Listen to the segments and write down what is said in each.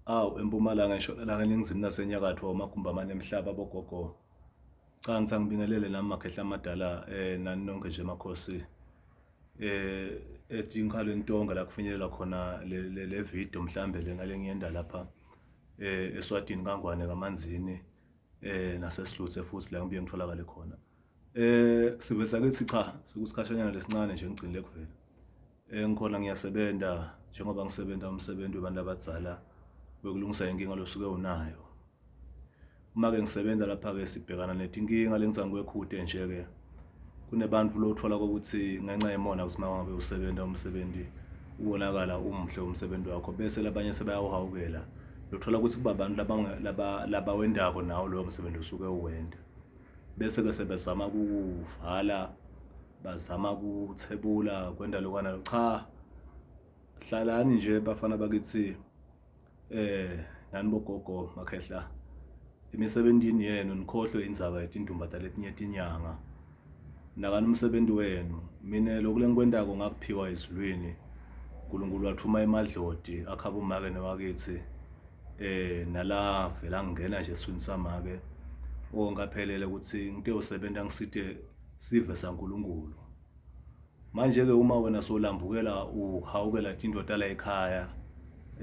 Awu eMpumalanga, eNtshonalanga, eNingizimu naseNyakatfo, amagumbi amane emhlaba bogogo. Cha ngithi angibingelele nami makhehla amadala nani nonke nje makhosi. Etinkhalweni tonke la kufinyelela khona le video mhlambe lena lengiyenda lapha eSwatini kaNgwane kaManzini naseSiluthe futhi la ngibuye ngitholakale khona. Sive sakithi cha sekusikhashanyana lesincane nje ngigcinile kuvela. Ngikhona ngiyasebenza njengoba ngisebenza umsebenzi webantu abadzala wekulungisa inkinga losuke unayo. Uma-ke ngisebenza lapha-ke sibhekana netinkinga lengithi angikwekhute nje-ke kunebantu lothola kokuthi ngenxa yemona ukuthi uma ngabe usebenza umsebenzi ubonakala umuhle umsebenzi wakho bese labanye sebayawuhawukela lothola ukuthi kuba abantu labawendako nawo loyo msebenzi osuke uwenda bese-ke sebezama ukukuvala bazama kuthebula kwenda lokwana cha hlalani nje bafana bakithi eh nani bogogo makhehla emisebenzini yenu nikhohlwe indzaba yetindumba taletinye tinyanga nakani umsebenzi wenu mina lokhu lengikwentako ngakuphiwa ezulwini uNkulunkulu wathuma emadloti akhaba umake newakithi eh nala vela ngingena nje eswini samake wonke aphelele ukuthi ngite usebenza ngisite sive saNkulunkulu. Manje-ke uma wena solambukela uhawukela tinto tala ekhaya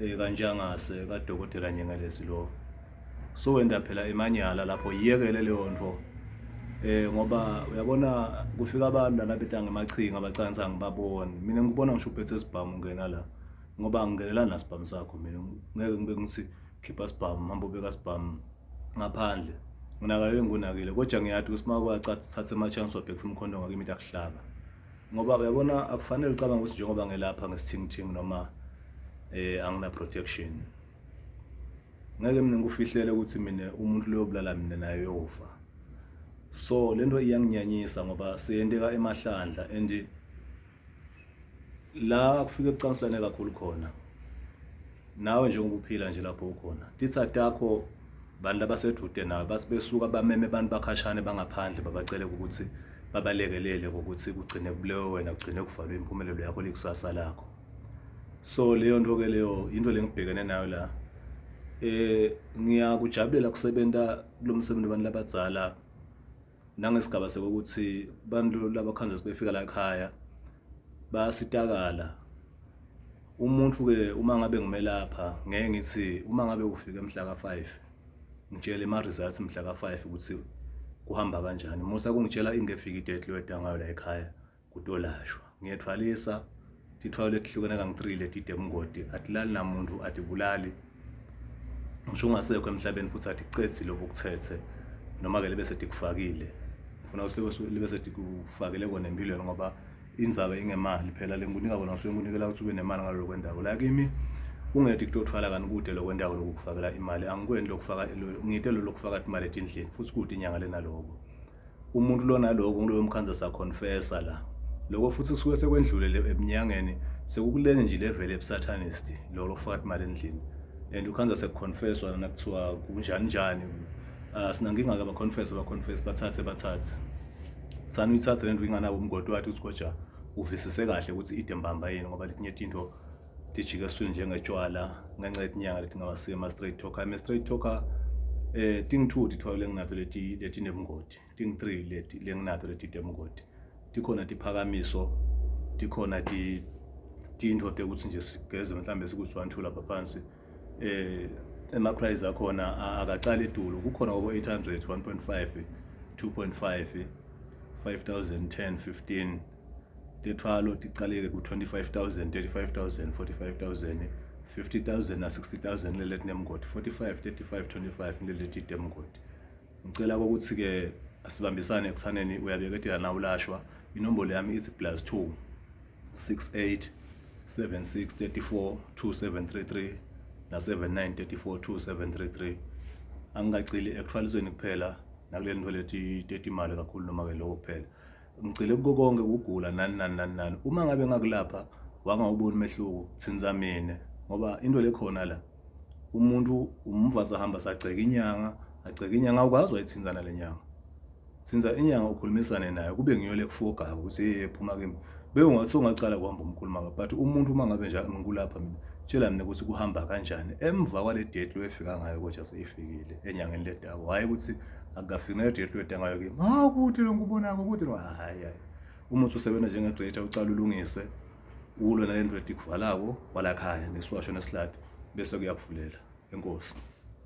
eh kaNtshangase kaDokotela Nyengelezi lo so wenda phela emanyala lapho yiyekele leyo nto eh ngoba uyabona kufika abantu lana beta ngemachinga abacansa ngibaboni mina ngikubona ngisho uphethe isibhamu ungena la ngoba angingenelani nasibhamu sakho mina ngeke ngibe ngithi khipha sibhamu hamba ubeka sibhamu ngaphandle nginakalele ngikunakile kodwa ngiyati ukuthi uma kwacathatha ama-chance wabhekisa umkhonto ngakimi into akuhlaba ngoba uyabona akufanele ucabanga ukuthi njengoba ngelapha ngesithingithingi noma eh angina protection ngeke mina ngikufihlele ukuthi mina umuntu loyobulala mina naye uyofa so lento iyanginyanyisa ngoba siyenteka emahlandla and la kufike kucansulane kakhulu khona nawe njengoba uphila nje lapho ukhona titha takho bantu abasedude nawe basibesuka bameme abantu bakhashane bangaphandle babacele ukuthi babalekelele ngokuthi kugcine kubulewe wena kugcine kuvalwe impumelelo yakho likusasa lakho so leyo nto ke leyo into lengibhekene nayo la eh ngiyakujabulela kusebenta kulomsebenzi wabantu labadzala nangesigaba sekuthi bantu labakhanza sebefika la ekhaya bayasitakala umuntu ke uma ngabe ngimelapha ngeke ngithi uma ngabe ufike mhla ka-5 ngitshele ama-results mhla ka-5 ukuthi kuhamba kanjani musa kungitshela ingefiki idate loweda ngayo la ekhaya kutolashwa ngiyethwalisa tithwalo letihlukene kangu-3 letide ebungoti atilali namuntu atibulali ngisho ungasekho emhlabeni futhi aticedzi lobu kuthethe noma-ke libe setikufakile ngifuna ukuthi libe setikufakele kona empilweni ngoba indzaba ingemali phela lengikunika kona ngisuke ngikunikela ukuthi ube nemali ngalolo kwendawo la kimi ungedi kutothwala kani kude lokwendawo lokukufakela imali angikweni lokufaka ngite lo lokufaka imali etindlini futhi kude inyanga lenaloko umuntu lona lokho ngiloyo mkhanza saconfessa la lokho futhi kusuke sekwendlulele ebunyangeni sekukulenye nje level ebusathanist lo lokufaka imali endlini and ukhanza sekuconfesswa lana kuthiwa kunjani njani uh, sinankinga ke baconfess baconfess bathathe bathathe thana uyithathe lento inganabo umgodi wathi uthi koja uvisise kahle ukuthi ide mbamba yini ngoba letinye tinto tijike esiswini njengetshwala ngenxa yetinyanga letingawasiyo ama-straight talker ama-straight talker eh tingu-two tithwalo lenginato leti letinebungoti tingu-three leti lenginato letitebungoti tikhona tiphakamiso tikhona ti tintfo tekuthi nje sigeze mhlawumbe sikuthi one two lapha phansi eh ema-price akhona akacali etulu kukhona kobo 800 1.5 2.5 5000 10 15 Tethwalo ticaleke ku-25 000, 35 000, 45 000, 50 000 na-60 000 leli etinemgodi, 45, 35, 25 leli etitemgodi. Ngicela ukuthi-ke asibambisane ekuthaneni uyabeketela na ulashwa. Inombolo yami ithi plus 2 68 76 34 2733 na 79 34 2733. Angikagcili ekuthwaliseni kuphela nakuleli nto lethi tetimali kakhulu noma-ke lokho kuphela. Ngigcile kuko konke ukugula nani nani nani nani. Uma ngabe ngakulapha wangawuboni umehluko thinza mina ngoba into lekhona la umuntu umva sahamba sagceka inyanga agceka inyanga awukwazi wayithinzana le nyanga thinza inyanga ukhulumisane nayo kube ngiyo lekufogako ukuthi hey phuma kimi Bewungathi ungacala kuhamba umkhuluma kabi, but umuntu uma ngabe nje ngikulapha mina, tshela mina ukuthi kuhamba kanjani emva kwale date loyefika ngayo kodwa seyifikile enyangeni ledako. Hhayi ukuthi akukafiki nale date loyeda ngayo kimi. Hawu kude lo ngikubonako kude lo hhayi hhayi. Umuthi usebenza njenge-grater ucala ulungise ulwe nale nto ekuvalako kwalakhaya nesiwasho nesihlati bese kuyakuvulela. Enkosi.